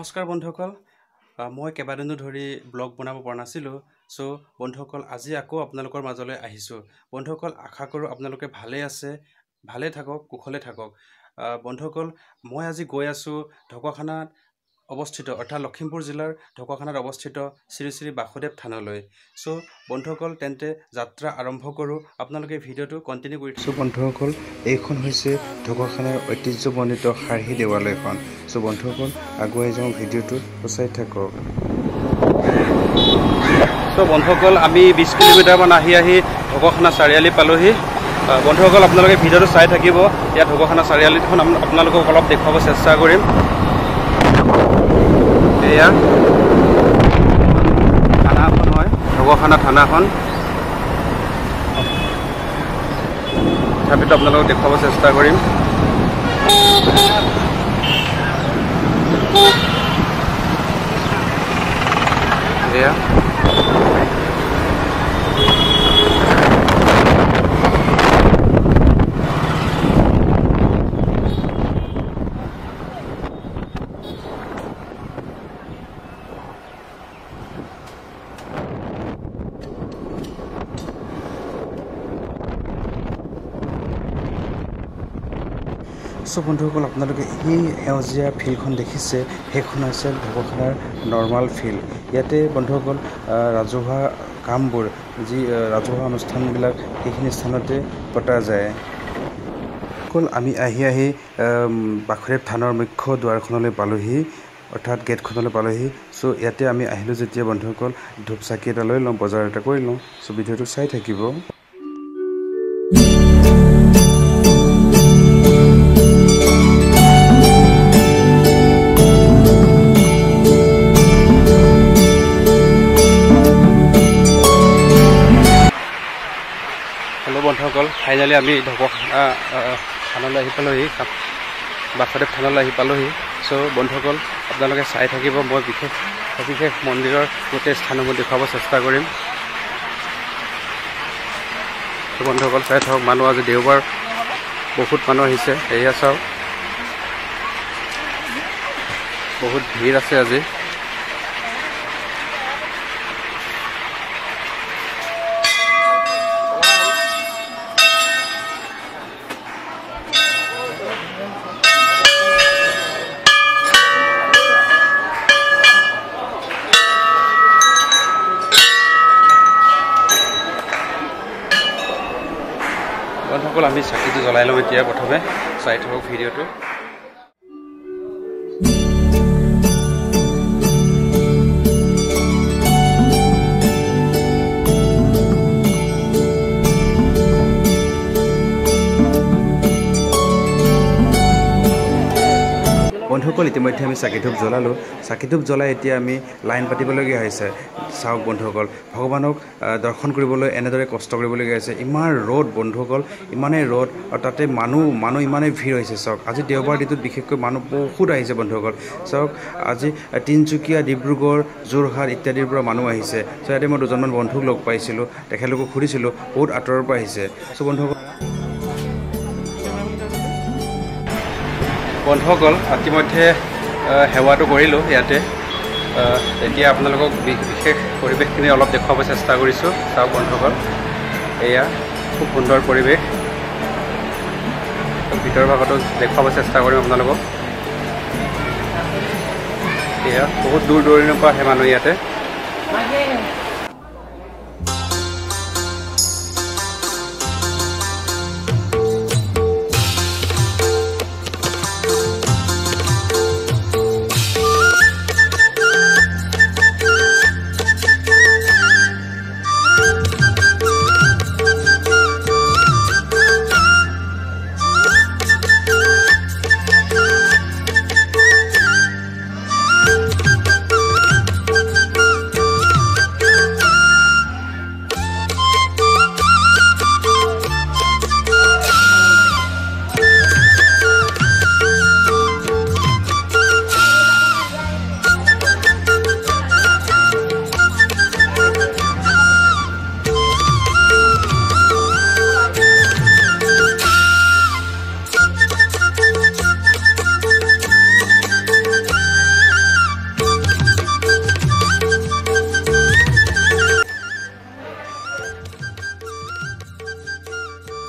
নমস্কাৰ বন্ধুসকল, মই কেইবাদিনো ধৰি ব্লগ বনাব পৰা নাছিলোঁ। চ' বন্ধুসকল, আজি আকৌ আপোনালোকৰ মাজলৈ আহিছোঁ। বন্ধুসকল, আশা কৰোঁ আপোনালোকে ভালেই আছে, ভালে থাকক, কুশলে থাকক। বন্ধুসকল, মই আজি গৈ আছোঁ ঢকুৱাখানাত অৱস্থিত, অৰ্থাৎ লখিমপুৰ জিলাৰ ঢকুৱাখানাত অৱস্থিত শ্ৰী শ্ৰী বাসুদেৱ থানলৈ। চ' বন্ধুসকল, তেন্তে যাত্ৰা আৰম্ভ কৰোঁ। আপোনালোকে ভিডিঅ'টো কণ্টিনিউ কৰি। চ' বন্ধুসকল, এইখন হৈছে ঢকুৱাখানাৰ ঐতিহ্যমণ্ডিত সাৰহী দেৱালয়খন। চ' বন্ধুসকল, আগুৱাই যাওঁ, ভিডিঅ'টো চাই থাকক। চ' বন্ধুসকল, আমি 20 কিলোমিটাৰমান আহি আহি ঢকুৱাখানা চাৰিআলি পালোহি। বন্ধুসকল, আপোনালোকে ভিডিঅ'টো চাই থাকিব। ইয়াত ঢকুৱাখানা চাৰিআলিখন আপোনালোকক অলপ দেখুৱাব চেষ্টা কৰিম। এয়া থানাখন হয়, ঢকুৱাখানা থানাখন। তথাপিতো আপোনালোকক দেখুৱাব চেষ্টা কৰিম। এয়া চ' বন্ধুসকল, আপোনালোকে এই সেউজীয়া ফিল্ডখন দেখিছে, সেইখন হৈছে ঢকুৱাখানাৰ নৰ্মাল ফিল্ড। ইয়াতে বন্ধুসকল, ৰাজহুৱা কামবোৰ, যি ৰাজহুৱা অনুষ্ঠানবিলাক সেইখিনি স্থানতে পতা যায়। অকল আমি আহি আহি বাসুদেৱ থানৰ মুখ্য দুৱাৰখনলৈ পালোহি, অৰ্থাৎ গেটখনলৈ পালোহি। চ' ইয়াতে আমি আহিলোঁ যেতিয়া বন্ধুসকল, ধূপ চাকি এটা লৈ লওঁ, বজাৰ এটা কৰি লওঁ। চ' ভিডিঅ'টো চাই থাকিব। বন্ধুসকল, ফাইনেলি আমি ঢকুৱাখানা থানলৈ আহি পালোহি, বাসুদেৱ থানলৈ আহি পালোহি। চ' বন্ধুসকল, আপোনালোকে চাই থাকিব। মই বিশেষ সবিশেষ মন্দিৰৰ গোটেই স্থানসমূহ দেখুৱাব চেষ্টা কৰিম। বন্ধুসকল, চাই থাকক। মানুহ আজি দেওবাৰ, বহুত মানুহ আহিছে। এয়া চাওক, বহুত ভিৰ আছে আজি। বন্ধুসকল, আমি চাকিটো জ্বলাই লওঁ এতিয়া প্ৰথমে। চাই থাকক ভিডিঅ'টো। বন্ধুসকল, ইতিমধ্যে আমি চাকি ধূপ জ্বলালোঁ। চাকি ধূপ জ্বলাই এতিয়া আমি লাইন পাতিবলগীয়া হৈছে। চাওক বন্ধুসকল, ভগৱানক দৰ্শন কৰিবলৈ এনেদৰে কষ্ট কৰিবলগীয়া হৈছে। ইমান ৰ'দ বন্ধুসকল, ইমানেই ৰ'দ, আৰু তাতে মানুহ ইমানেই ভিৰ হৈছে। চাওক, আজি দেওবাৰ দিনটোত বিশেষকৈ মানুহ বহুত আহিছে বন্ধুসকল। চাওক, আজি তিনিচুকীয়া, ডিব্ৰুগড়, যোৰহাট ইত্যাদিৰ পৰা মানুহ আহিছে। চ' ইয়াতে মই দুজনমান বন্ধুক লগ পাইছিলোঁ, তেখেতলোকক সুধিছিলোঁ, বহুত আঁতৰৰ পৰা আহিছে। চ' বন্ধুসকল, ইতিমধ্যে সেৱাটো কৰিলোঁ ইয়াতে। এতিয়া আপোনালোকক বিশেষ পৰিৱেশখিনি অলপ দেখুৱাব চেষ্টা কৰিছোঁ। চাওক বন্ধুসকল, এয়া খুব সুন্দৰ পৰিৱেশ। ভিতৰৰ ভাগতো দেখুৱাব চেষ্টা কৰিম আপোনালোকক। এয়া বহুত দূৰ দূৰণিৰ পৰা আহে মানুহ ইয়াতে।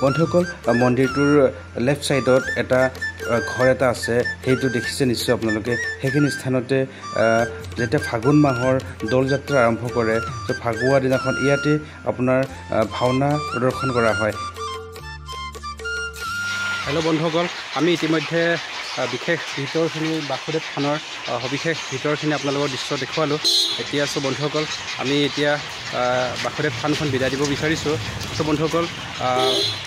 বন্ধুসকল, মন্দিৰটোৰ লেফ্ট ছাইডত এটা ঘৰ এটা আছে, সেইটো দেখিছে নিশ্চয় আপোনালোকে। সেইখিনি স্থানতে যেতিয়া ফাগুন মাহৰ দৌল যাত্ৰা আৰম্ভ কৰে, ত' ফাগুৱা দিনাখন ইয়াতে আপোনাৰ ভাওনা প্ৰদৰ্শন কৰা হয়। হেল্ল' বন্ধুসকল, আমি ইতিমধ্যে বিশেষ ভিতৰখিনি বাসুদেৱ থানৰ সবিশেষ ভিতৰখিনি আপোনালোকৰ দৃশ্য দেখুৱালোঁ। এতিয়া চ' বন্ধুসকল, আমি এতিয়া বাসুদেৱ থানখন বিদায় দিব বিচাৰিছোঁ। চ' বন্ধুসকল,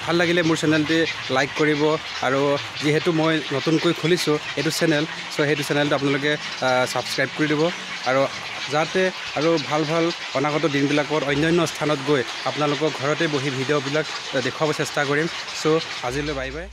ভাল লাগিলে মোৰ চেনেলটি লাইক কৰিব, আৰু যিহেতু মই নতুনকৈ খুলিছোঁ এইটো চেনেল, চ' সেইটো চেনেলটো আপোনালোকে ছাবস্ক্ৰাইব কৰি দিব, আৰু যাতে আৰু ভাল ভাল অনাগত দিনবিলাকত অন্যান্য স্থানত গৈ আপোনালোকৰ ঘৰতে বহি ভিডিঅ'বিলাক দেখুৱাব চেষ্টা কৰিম। চ' আজিলৈ বাই বাই।